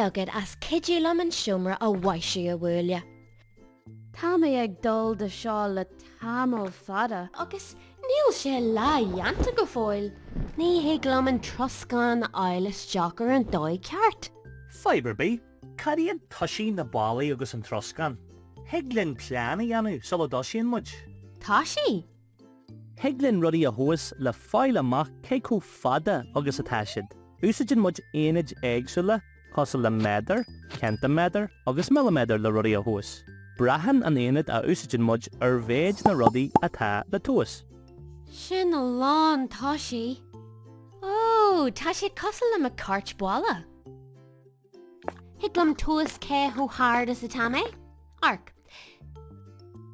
agat as cuidiú liom an seomra a mhaisiú, a Bhuaile. Tá mé ag dul do seo le tamall fada. Agus níl sé leathdhéanta go fóill. Ní thig liom an troscán a fháil isteach ar an dóigh ceart. Fadhb ar bith, cad iad toisí na ballaí agus an troscán? Thig linn plean a dhéanamh sula dtosaíonn muid. Toisí? Thig linn rudaí a thomhas le fáil amach cé chomh fada agus atá siad. Úsáideann muid aonaid éagsúla cosúil le méadar, ceintiméadar agus milliméadar le rudaí a thomhas. Braitheann an aonad a úsáideann muid ar mhéid na rudaí atá le tomhas. Sin a lán toisí. Ó, tá sé cosúil le mo chairt bhaile. Thig liom tomhas cé chomh hard is atá mé? Amharc.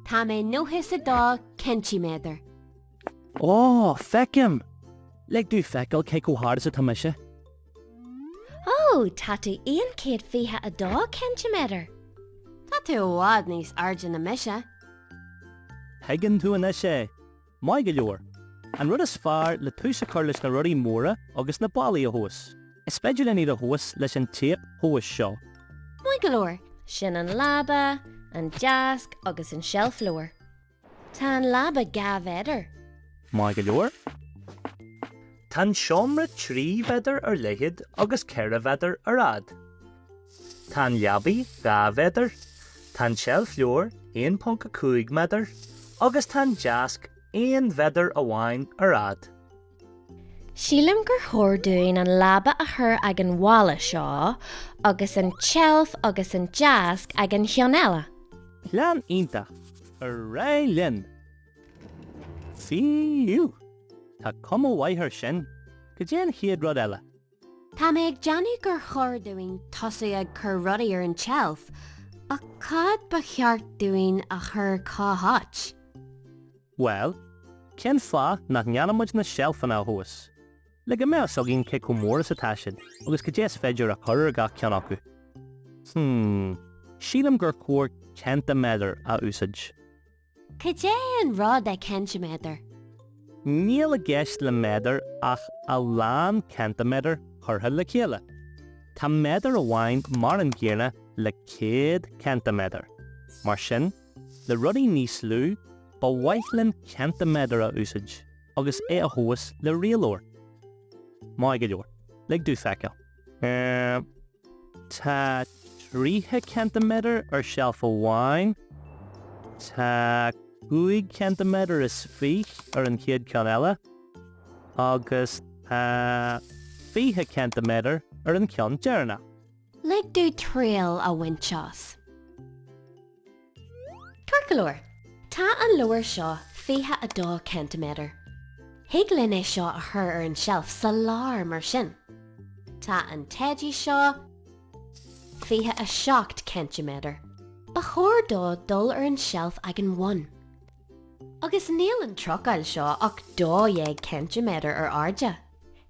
Tá mé 92 ceintiméadar. Ó, feicim! Lig domh feiceáil cé chomh hard is atá mise. Ó, tá tú 122 ceintiméadar. Tá tú i bhfad níos airde ná mise. Tuigeann tú anois é! Maith go leor. An rud is fearr le tús a chur leis na rudaí móra agus na ballaí a thomhas. Is féidir linn iad a thomhas leis an téip thomhais seo. Maith go leor. Sin an leaba, an deasc agus an tseilf leabhar. Tá an leaba 2 mhéadar. Maith go leor. Tá an seomra 3 mhéadar ar leithead agus 4 mhéadar ar fhad. Tá an leabaidh 2 mhéadar, tá an tseilf leabhar 1.5 méadar agus tá an deasc 1 mhéadar amháin ar fhad. Sílim gur chóir dúinn an leaba a chur ag an bhalla seo agus an tseilf agus an deasc ag an cheann eile. Plean iontach! Ar aghaidh linn! Fiú! Tá cuma mhaith air sin. Cad é an chéad rud eile? Tá mé ag déanamh gur chóir dúinn tosú ag cur rudaí ar an tseilf, ach cad ba cheart dúinn a chur cá háit? Bhuel, cén fáth nach ndéanann muid na seilfeanna a thomhas? Le go mbeadh fhios againn cé chomh mór is atá siad agus cad é is féidir a chur ar gach ceann acu. Hmm, sílim gur chóir ceintiméadair a úsáid. Cad é an rud é ceintiméadar? Níl i gceist le méadar ach a lán ceintiméadar curtha le chéile. Tá méadar amháin mar an gcéanna le 100 ceintiméadar. Mar sin, le rudaí níos lú, ba mhaith linn ceintiméadar a úsáid agus é a thomhas le rialóir. Maith go leor. Lig domh feiceáil. Tá 30 ceintiméadar ar sheilf amháin, tá cúig cheintiméadar is fiche ar an chéad cheann eile agus tá 20 ceintiméadar ar an cheann deireanach. Lig domh triail a bhaint as. Ceart go leor. Tá an leabhar seo 22 ceintiméadar. Thig linn é seo a chur ar an tseilf sa lár mar sin. Tá an teidí seo 27 ceintiméadar. Ba chóir dó dul ar an tseilf ag an bhun. Agus níl an trucail seo ach 12 ceintiméadar ar airde.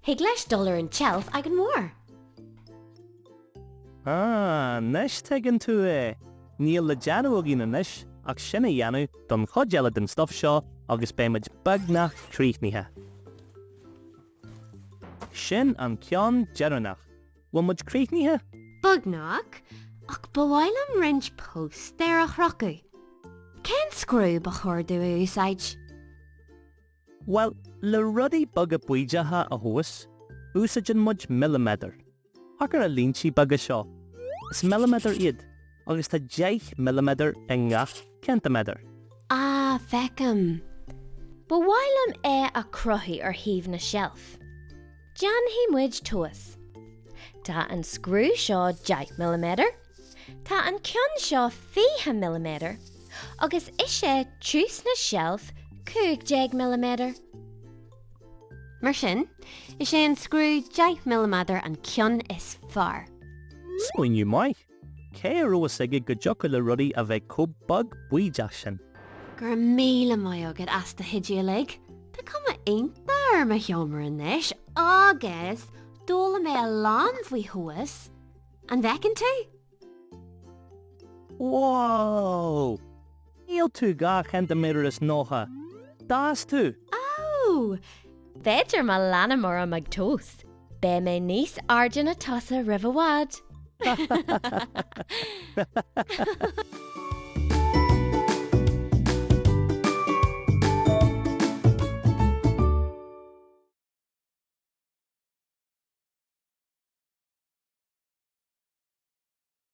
Thig leis dul ar an tseilf ag an bharr. Ah, anois tuigeann tú é! Níl le déanamh againn anois ach sin a dhéanamh don chuid eile den stuif seo agus beidh muid beagnach críochnaithe. Sin an ceann deireanach. Bhfuil muid críochnaithe? Beagnach, ach ba mhaith liom roinnt póstaer a chrochadh. Cén scriú ba chóir domh a úsáid? Bhuel, le rudaí beaga bídeacha a thomhas, úsáideann muid milliméadair. Amharc ar na líntí beaga seo. Is milliméadair iad, agus tá 10 milliméadar i ngach ceintiméadar. Ah, feicim. Ba mhaith liom é a chrochadh ar thaobh na seilf. Déanfaidh muid tomhas. Tá an scriú seo 10 milliméadar. Tá an ceann seo 20 milliméadar agus is é tiús na seilf 15 milliméadar. Mar sin, is é an scriú 10 milliméadar an ceann is fearr. Smaoineamh maith! Cé a raibh fhios aige go dtiocfadh le rudaí a bheith chomh beag bídeach sin? Go raibh míle maith agat as do chuidiú uilig. Tá cuma iontach ar mo sheomra anois agus d'fhoghlaim mé a lán faoi thomhas. An bhfeiceann tú? Whoa! Níl tú dhá cheintiméadar is 90. D'fhás tú! Ó! B'fhéidir má leanaim orm ag tomhas, beidh mé níos airde ná tusa roimh i bhfad! Ha ha ha ha ha!